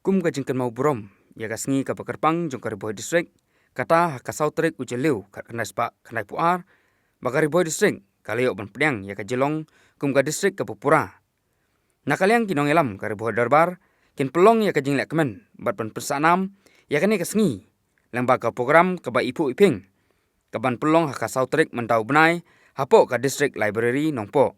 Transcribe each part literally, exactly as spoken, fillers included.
Kum ka jingkynmaw burom ïa ka sngi kaba kyrpang jong ka Ri Bhoi District, kata ha ka saw tarik u Jylliew khatkhyndai spah khyndaiphew ar, ba ka Ri Bhoi District ka la ïoh ban pdiang ïa ka jinglong kum ka district kaba pura. Na ka liang ki nongïalam ka Ri Bhoi Dorbar kin pynlong ïa ka jinglehkmen bad ban pynsah nam ïa kane ka sngi lyngba ka program kaba iphuh iphieng, kaban pynlong ha ka saw tarik mynta u bnai hapoh ka District Library Nongpoh.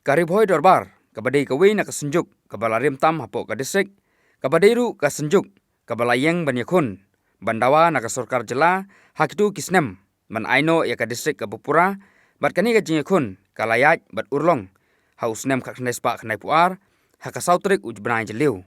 Ka Ri Bhoi Dorbar kaba dei kawei na ka synjuk kaba la rim tam hapoh ka district, kaba dei ruh ka synjuk kaba la ïeng ban ïakhun ban dawa na ka sorkar jylla ha kitu ki snem ban ai noh ïa ka district kaba pura, bad kane ka jingïakhun ka la ïaid bad urlong ha u snem khatkhyndai spah khyndaiphew ar ha ka saw tarik u bnai Jylliew.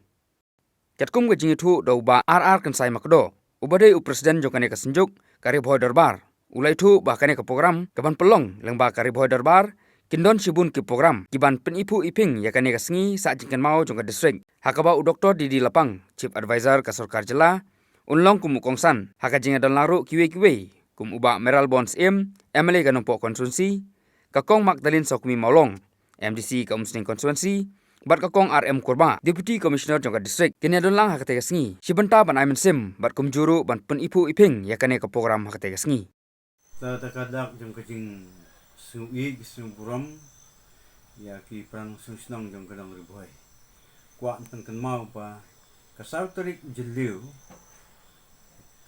Katkum ka jingïathuh da u Bah R R Kynsai Makdoh, uba dei u president jong kane ka synjuk ka Ri Bhoi Dorbar, u la ïathuh ba kane ka program kaban pynlong lyngba ka Ri Bhoi Dorbar kin don shibun ki program kiban pyniphuh iphieng ïa kane ka sngi sah jingkynmaw jong ka district, ha kaba u Doktor D D Lapang, Chief Advisor ka sorkar jylla, un long kum u kongsan ha ka jingïadonlang ruh kiwei kiwei, kum u Bah Mayralborn Syiem, M L A ka Nongpoh Constituency, ka Kong Magdalene Sawkmie Mawlong, M D C ka Umsning Constituency, bad ka Kong R M Kurbah, Deputy Commissioner jong ka district, kin ïadonlang ha katei ka sngi shibynta ban ai mynsiem bad kumjuh ruh ban pyniphuh iphieng ïa kane ka program ha katei ka sngi. Sa da ka dak jong ka jingsngewbha, jingsngewburom ïa ki para nongshong shnong jong ka dong Ri Bhoi. Kwah pynkynmaw ba ka saw tarik Jylliew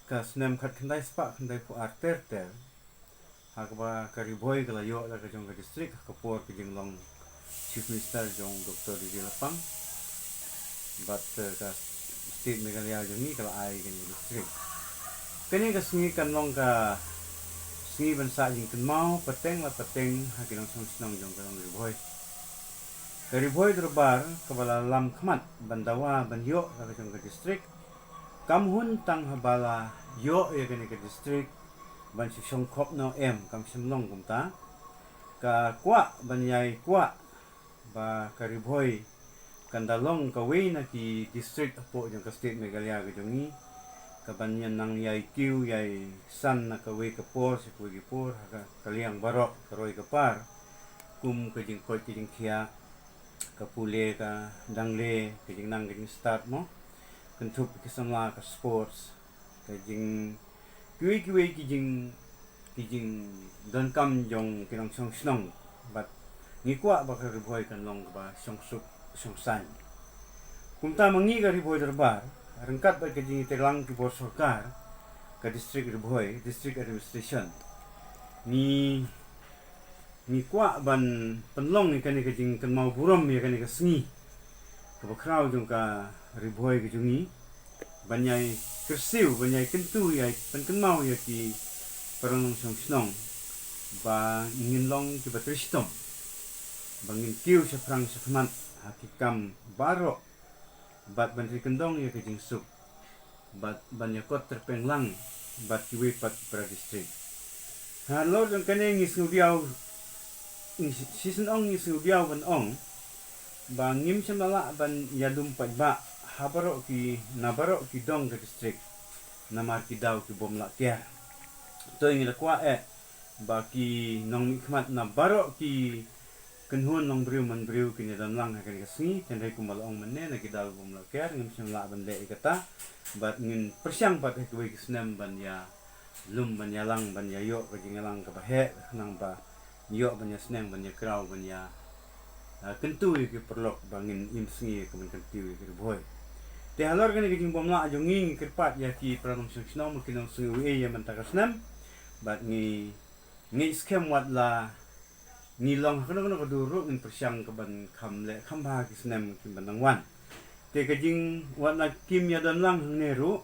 ka snem khatkhyndai spah khyndaiphew ar ter ter, ha kaba ka Ri Bhoi ka la ïoh da ka jong ka district ha ka por ka jinglong Chief Minister jong Doktor D D Lapang, bad, eh, ka State Meghalaya jong ngi ka la ai kane ka district. Kane ka sngi kan long ka sngi ban sah jingkynmaw pateng la pateng ha ki nongshong shnong jong ka dong Ri Bhoi. Ka Ri Bhoi Dorbar kaba la lam khmat ban dawa ban ïoh ïa ka jong ka district, kam hun tang haba la ïoh ïa kane ka district ban shu shongkhop noh em, kam shym long kumta. Ka kwah ban ïai kwah ba ka Ri Bhoi kan da long kawei na ki district hapoh jong ka state Meghalaya ka jong ngi, kaban ïa nang ïai kiew ïai san na kawei ka por sha kawei ka por ha ka, ka liang baroh ka roi ka par, kum ka jingkoit ka jingkhiah, ka pule ka dangle, ka jingnang ka jingstad mo, kynthup ki samla ka sports, ka jing kiwei kiwei ki jing, ki jingdonkam jong ki nongshong shnong. Bad ngi kwah ba ka Ri Bhoi kan long kaba shongsuk shongsaiñ. Kumta ma ngi ka Ri Bhoi Dorbar, ryngkat bad ka jingïatreilang ki bor sorkar ka district Ri Bhoi, district administration, ngi ngi kwah ban pynlong ïa kane ka jingkynmaw burom ïa kane ka sngi kaba khraw jong ka Ri Bhoi ka jong ngi, ban ïai kyrsiew, ban ïai kyntu, ïai pynkynmaw ïa ki para nongshong shnong ba ngin long kiba trei shitom, ba ngin kiew shaphrang shakhmat ha ki kam baroh, bad ban ri kyndong ïa ka jingsuk, bad ban ïakot tyrpeng lang bad kiwei pat ki para district. Halor jong kane ngi sngewdiaw, ngi shisien ong, ngi sngewdiaw ban ong ba ngim shym la lah ban ïalum paidbah ha baroh ki, na baroh ki dong ka district, namar ki daw ki bym lah kiar. To ngi la kwah eh ba ki nongmihkhmat na baroh ki kynhun long briew man briew kin ïadon lang ha kane ka sngi, hynrei kumba la ong mynne, na ki daw bym lah kiar ngim shym lah ban leh ïa kata. Bad ngin pyrshang pat ha kiwei ki snem ban ïalum ban ïalang ban ïa ïoh ka jingïalang kaba heh, khnang ba ïoh ban ïasneng ban ïakraw ban ïa, ah, kyntu ïa ki paralok ba ngin im sngi ïa ka ban kyntiew ïa ka Ri Bhoi. Te halor kane ka jingbymlah jong ngi, ngi kyrpad ïa ki para nongshong shnong ba kin ym sngew ei ei ïa mynta ka snem. Bad ngi ngeit skhem wat la ngi long ha kano kano ka dur ruh ngin pyrshang ka ban kham leh kham bha ki snem kin ban dang wan. Te ka jing wat la kim ïadon lang hangne ruh,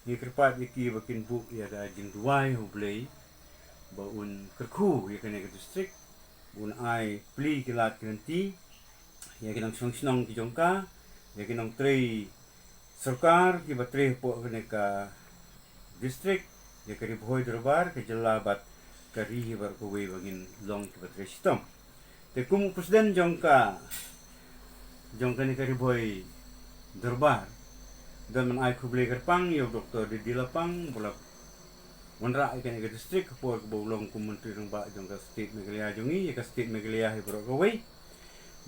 ngi kyrpad ïa ki ba kin buh ïa ka jingduwai ha U Blei ba un kyrkhu ïa kane ka district, ba un ai plie ki lad ki lynti ïa ki nongshong shnong ki jong ka, ïa ki nongtrei sorkar kiba trei hapoh kane ka district, ïa ka Ri Bhoi Dorbar, ka jylla bad ka ri hi baroh kawei ba ngin long kiba trei shitom. Te kum u president jong ka, jong kane ka Ri Bhoi Dorbar, don ban ai khublei kyrpang ïa u Doktor D D Lapang ba u la wanrah ïa kane ka district ha por kaba u long kum Myntri Rangbah jong ka state Meghalaya jong ngi, ïa ka state Meghalaya hi baroh kawei.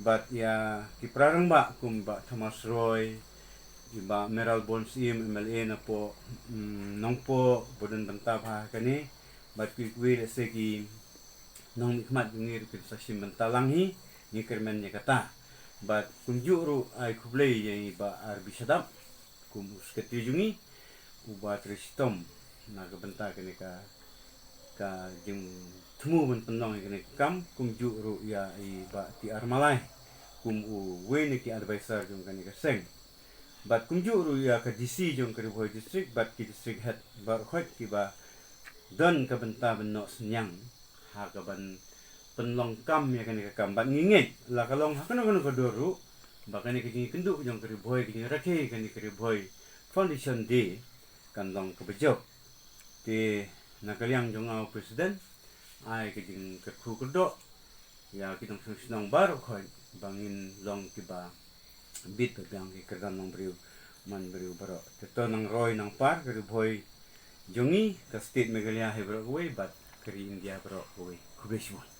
Bad ïa ki para rangbah kum Bah Thomas Roy, Bah Mayralborn Syiem M L A na pdeng Nongpoh ba don bynta bha ha kane, bad kiwei lehse ki nongmihkhmat jong ngi ruh kin sa shim bynta lang hi. Ngi kyrmen ïa kata. Bad kumjuh ruh ai khublei ïa i Bah R B Shadap kum u Secretary jong ngi, uba trei shitom na ka bynta kane ka ka jingthmu ban pynlong ïa kane ka kam, kumjuh ruh ïa i Bah T R Malai kum uwei na ki advisor jong kane ka seng. Bad kumjuh ruh ïa ka D C jong ka Ri Bhoi District bad ki District Head baroh khoit kiba don ka bynta ban noh synñiang ha ka ban pynlong kam ïa kane ka kam. Bad ngi ngeit la ka long ha kano kano ka dur ruh ba kane ka jingïakynduh jong ka Ri Bhoi, ka jingrakhe kane ka Ri Bhoi Foundation Day kan long kaba jop. Te na ka liang jong nga u President, ai ka jingkyrkhu kyrdoh ïa ki nongshong shnong baroh khoit ba ngin long kiba bit ba biang ki kyrdan nongbriew manbriew baroh. Te to nang roi nang par ka Ri Bhoi jong ngi, ka state Meghalaya hi baroh kawei bad ka ri India baroh kawei. Khublei shibun.